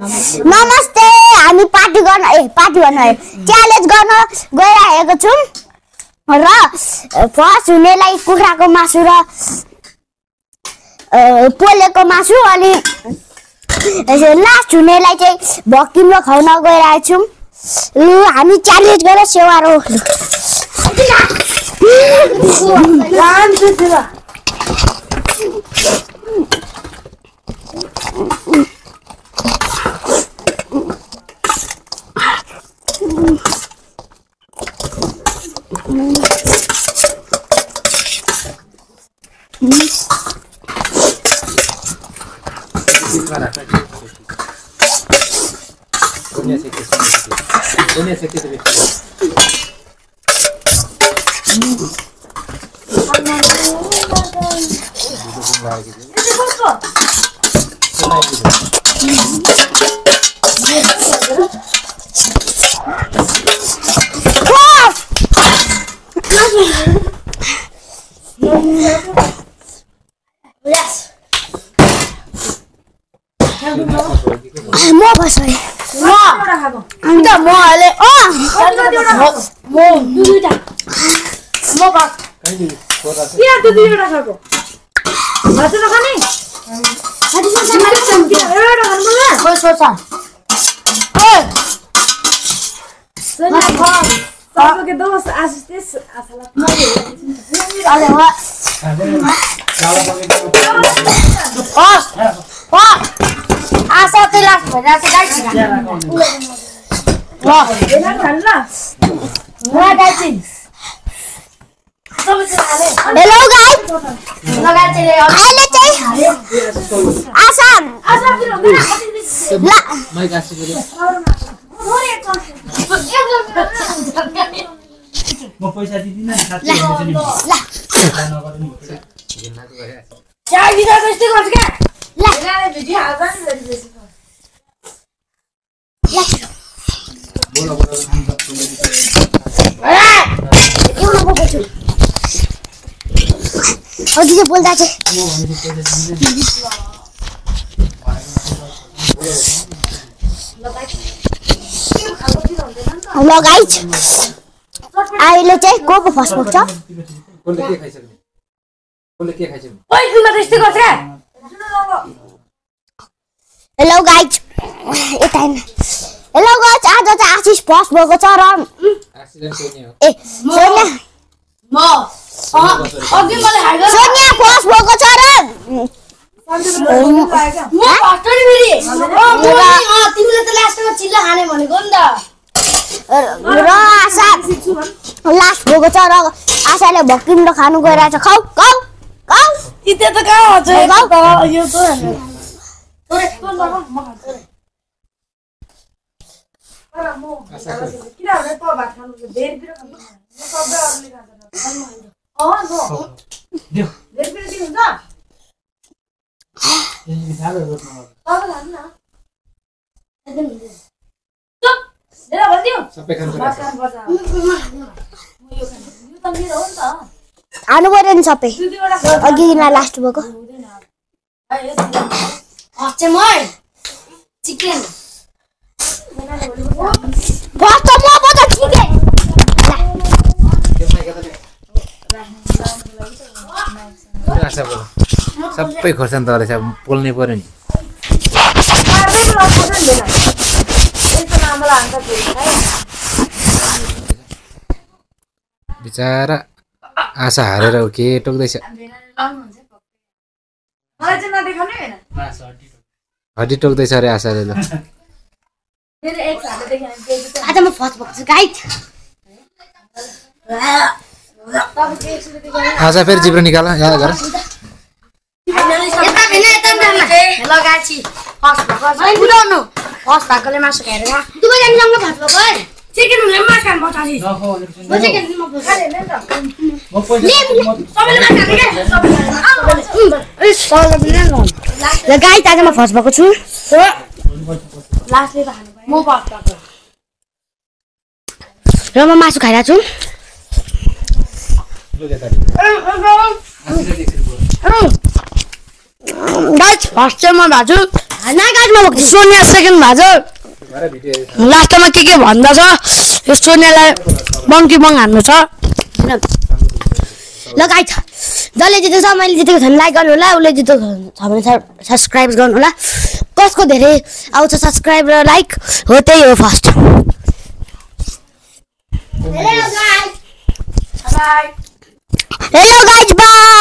नमस्ते हामी पार्टी गर्न च्यालेन्ज गर्न गइरहेको छौं र फर्स्ट हुनेलाई कुखुराको मासु र पोलेको मासु अनि लास्ट हुनेलाई चाहिँ भक्किलो खुवाउन गइरहेको छौं हामी च्यालेन्ज गरेर सेवारो Hello guys. अहिले चाहिँ आसान म पैसा दिदिन नि साथी हुन्छ नि चाय दिदा कस्तो गर्छ के ल गाले भिडियो हाल्छ नि बेसी बोला अघि चाहिँ बोल्दा चाहिँ ल गाइज अहिले चाहिँ को फर्स्ट पुग्छ कोले के खाइसक्ने ओइ तिमीले त्यस्तै गर्छ हेलो गाइज यता हेलो गाइज आज चाहिँ आशिष फर्स्ट भएको छ र एक्सिडेन्ट सोनिया हो ए सोनिया म अघि मैले हाइगर सोनिया फर्स्ट भएको छ र म फर्स्टरी फेरि तिमीले त लास्टमा चिल्ला खाने भनेको नि त र आशा लास्ट भएको छ र आशाले भक्किलो खानु गइरहेछ खाऊ खाऊ खाऊ इते त कहाँ हुन्छ यो त थोरै म खान्छु तर म किन भने त भात खानु धेरै बिर खानु म सबै अरूले खान्छ देऊ धेरै बिर दिनु हुन्छ यसले साह्रो रोक्नु तपाईँ खानु न एकदम चुप धेरै भनिदियो सबै खानु पर्छ म यो खानु यो त मेरो हो नि त खानु पर्यो नि सबै अघि लास्ट भएको चिकन फर्स्ट म बता चिकन आशा बोल सबै खोर्सानी तले छ पोल्नै पर्यो नि बिचारा आशा हारेर के टोक्दैछ हड्डी टोक्दैछ अरे आशाले ल आज म फर्स्ट भएको छु गाइड आशा फेरि जिब्रो निकाल यहाँ गर फर्स्ट भएकोले मासु खाएर चिकन हुने मासु खानु गाइड आज म फर्स्ट भएको छु र म मासु खाइरहेको छु गाइड फर्स्ट चाहिँ म भएको छु नागाजमा भएको सोनिया सेकेन्ड भएको भरे भिडियो छ लास्टमा के भन्दा छ यो सोनियालाई मङ्की मङ हान्नु छ ल गाइस जसले जितेको छ मैले जितेको छ भने लाइक गर्नु होला उसले जितेको छ भने सब्सक्राइब गर्नु होला कसको धेरै आउँछ सब्सक्राइब र लाइक हो त्यही हो first bye hello guys by